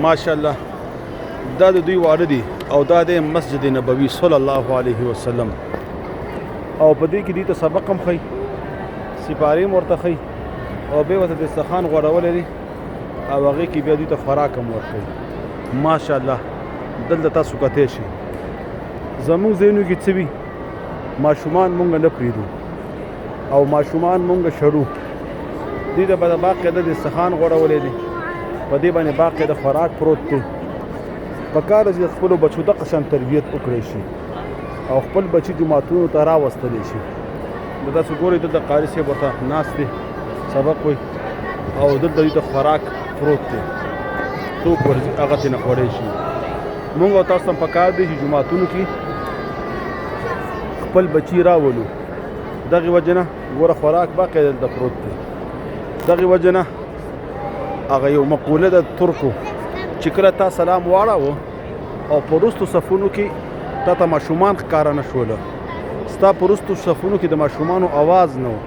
ماشاءالله دا د دوی واړه دي او دا د مسجد نبوي صلی الله علیه وسلم او په دې کې دوی ته سبق هم ښیي، سپارې هم ورته ښیي او بیا ورته دسترخوان غوړولی دی او هغې کې بیا دوی ته خوراک هم ورکوي. ماشاءالله دلته تاسو کتی شئ. زموږ ځایونو کې څه وي، ماشومان مونږ نه پرېږدو او ماشومان مونږ شړو. دوی ته به د باقاعده دسترخوان غوړولی دی، په دې باندې باقاعده خوراک پروت دی. په کار ده چې د خپلو بچو دغه شان تربیت وکړی شي او خپل بچي جوماتونو ته راوستلی شي. نو تاسو ګورئ دلته قاري صاحب ورته ناست دی، سبق وایي او دلته دوی ته خوراک پروت دی، څوک ورځي هغه ترې نه خوړی شي. مونږ او تاسو ته په کار دی چې جوماتونو کې خپل بچي راولو. دغې وجې نه ګوره خوراک باقی دلته پروت دی. دغې وجې نه هغه یو مقوله ده ترکو چې کله تا سلام واړاوه او په وروستو صفونو کې تا ته ماشومان ښکاره نه شول، ستا په وروستو صفونو کې د ماشومانو اواز نه و،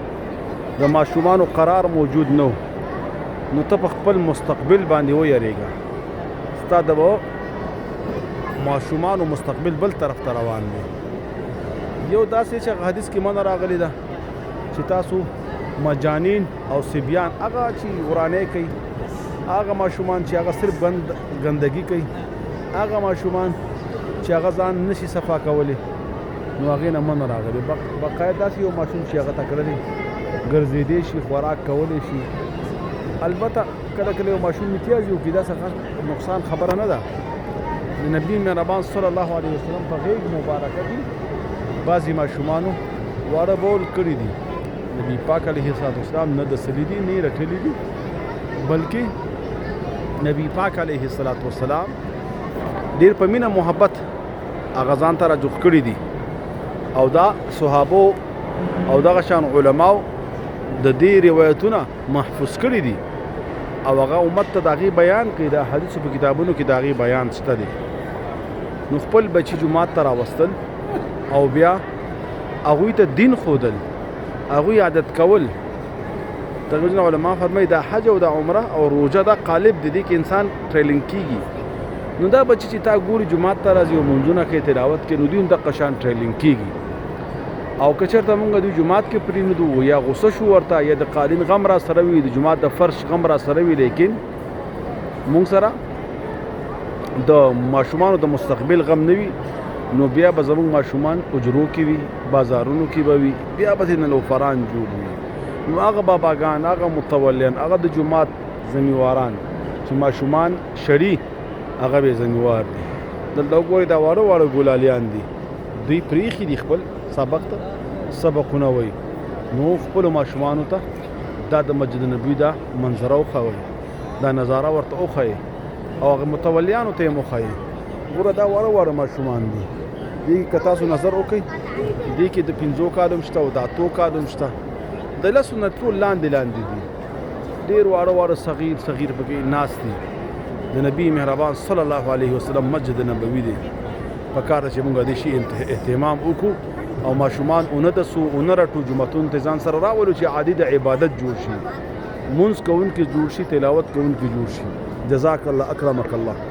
د ماشومانو قرار موجود نه و، نو ته په خپل مستقبل باندې ویرېږه. ستا د ماشومانو مستقبل بل طرف ته روان دی. یو داسې چې هغه حدیث کې منه راغلې ده چې تاسو مجانین او صبیان، هغه چې ورانه کوي، هغه ماشومان چې هغه صرف ګندګي کوي، هغه ماشومان چې هغه ځان نشي صفا کولی، نو هغې نه منه راغلې. بقایا داسې یو ماشوم چې هغه تکړه دی، ګرځېدی شي، خوراک کولی شي. البته کله کله یو ماشوم امتیاز وکړي، دا څه نقصان خبره نه ده. د نبی مهربان صلی الله علیه وسلم په غېږ مبارکه کې بعضې ماشومانو واړه بول کړي دي. نبی پاک علیه الصلاة والسلام نه دسلي دي، نه یې رټلي دي، بلکې نبی پاک علیه الصلاة والسلام ډېر په مینه محبت هغه ځان ته راجوخ کړي دي. او دا صحابو او دغه شان علماو د دې روایتونه محفوظ کړي دي او هغه امت ته د هغې بیان کوي. د حدیثو په کتابونو کې د هغې بیان شته دی. نو خپل بچي جومات ته راوستل او بیا هغوی ته دین ښودل، هغوی عادت کول. تقریبا علما فرمایي دا حج او دا عمره او روژه دا قالب دی، دې کې انسان ټریلینګ کیږي. نو دا بچي چې تا ګوري جومات ته راځي او مونځونه کوي، تلاوت کوي، نو دوی هم دقه شان ټریلینګ کیږي. او که چېرته مونږ دوی جومات کې پرېنږدو یا غوسه شو ورته، یا د قالین غم را سره وي، د جومات د فرش غم را سره وي، لیکن مونږ سره د ماشومانو د مستقبل غم نه وي، نو بیا به زموږ ماشومان اجرو کې وي، بازارونو کې به وي، بیا به ځینې لوفران جوړ وي. نو هغه باباګان، هغه متولیان، هغه د جومات ذمهواران چې ماشومان شړي، هغه به ذمهوار دي. دلته وګورئ دا واړه واړه ګلالیان دي، دوی پرېښي دي خپل سبق ته، سبقونه وایي. نو خپلو ماشومانو ته دا د مسجد نبوي دا منظره وښوئ، دا نظاره ورته وښیئ او هغه متولیانو ته یې هم وښیئ. ګوره دا واړه واړه ماشومان دي، دې کې که تاسو نظر وکړئ، دې کې د 5 کالو هم شته او د 8 کالو هم شته، د 10 نه ټول لاندې لاندې دي. ډېر واړه واړه صغیر صغیر پکې ناست دي. د نبی مهربان صلی الله علیه وسلم مسجد نبوي دی. په کار ده چې موږ دې شي اهتمام وکړو او ماشومان ونه دسو، ونه رټو، جوماتونو ته ځان سره راولو چې عادي د عبادت جوړ شي، مونځ کوونکي جوړ شي، تلاوت کوونکي جوړ شي. جزاک الله، اکرمک الله.